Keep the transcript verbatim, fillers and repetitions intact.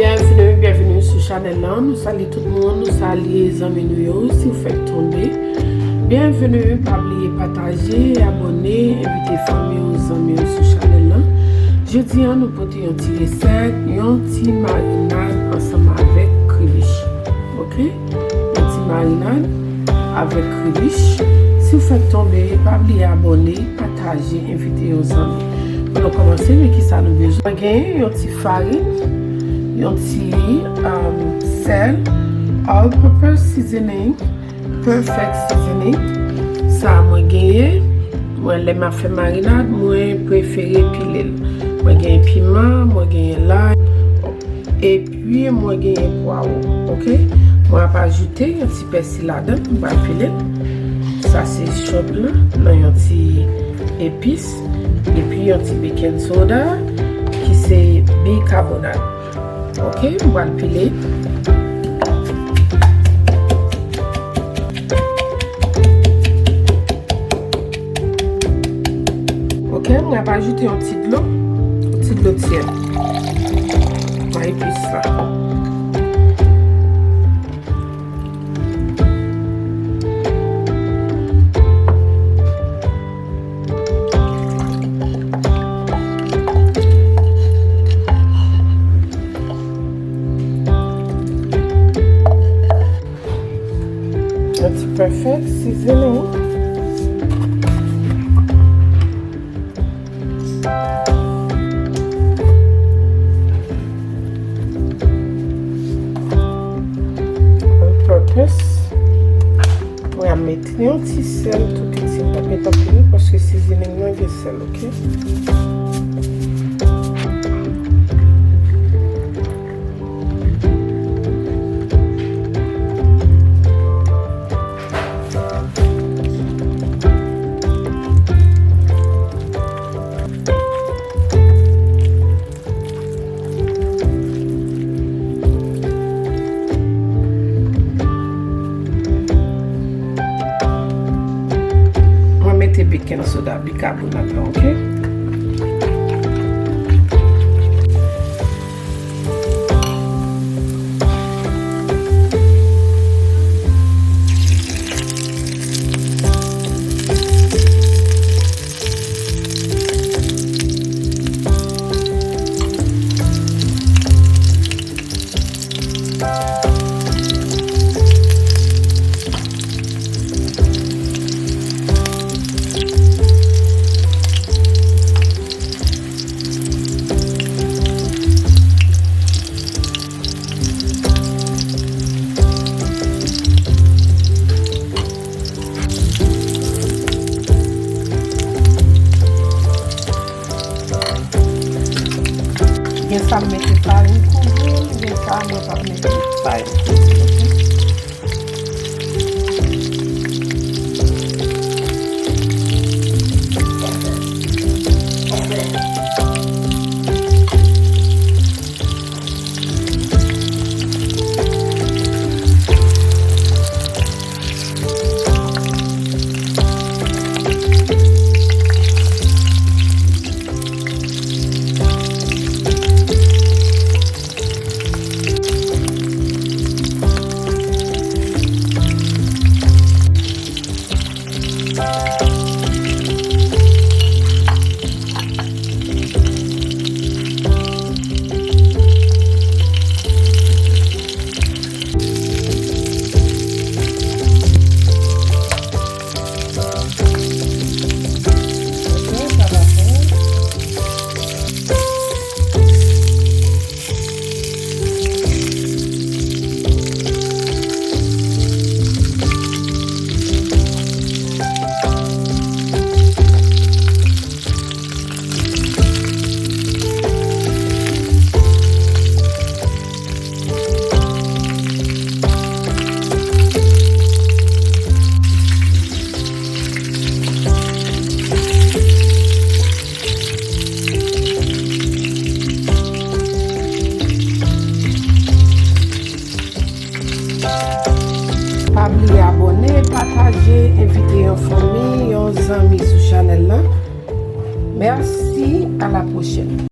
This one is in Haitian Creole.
Byenveni, byenveni sou chanèl lan. Nou salye tout moun, nou salye zanmi nou yo, si w fèk tonbe. Byenveni, pa bliye pataje, abòne, envite fanmi w, zanmi w sou chanèl lan. Jodi a, nou pote yon ti resèt, yon ti marinad ansanm avèk kribich. Ok? Yon ti marinad avèk kribich. Si w fèk tonbe, pa bliye abòne, pataje, envite yon zanmi. Pou nou kòmanse, men kisa nou bezwen? Mwen genyen yon ti farin, yon ti, um, sèl, all purpose seasoning, perfect seasoning. Sa mwen genyen. Mwen, lè m ap fè marinad, mwen prefere pile l. Mwen genyen piman, mwen genyen lay. Epi mwen genyen pwawo, ok? Mwen ap ajoute yon ti pèsi ladan, m pral pile l. Sa se shrimp lan, nan yon ti epis, epi yon ti baking soda, ki se bikabonat. Ok, m pral pile. Ok, mwen ap ajoute yon ti dlo, yon ti dlo tyèd. Mwen epis la. Yon ti perfect seasoning. All purpose. Mwen ap mete yon ti sèl tou piti, m p ap mete anpil, paske seasoning lan gen sèl, ok? Mwen mete baking soda, bikabonat la, ok? Gen sa m mete farin kouvri l, gen sa mwen p ap mete farin kouvri l, ok? Pa bliye abòne, pataje, envite yon fanmi, yon zanmi sou chanèl lan. Mèsi, a la pwochèn.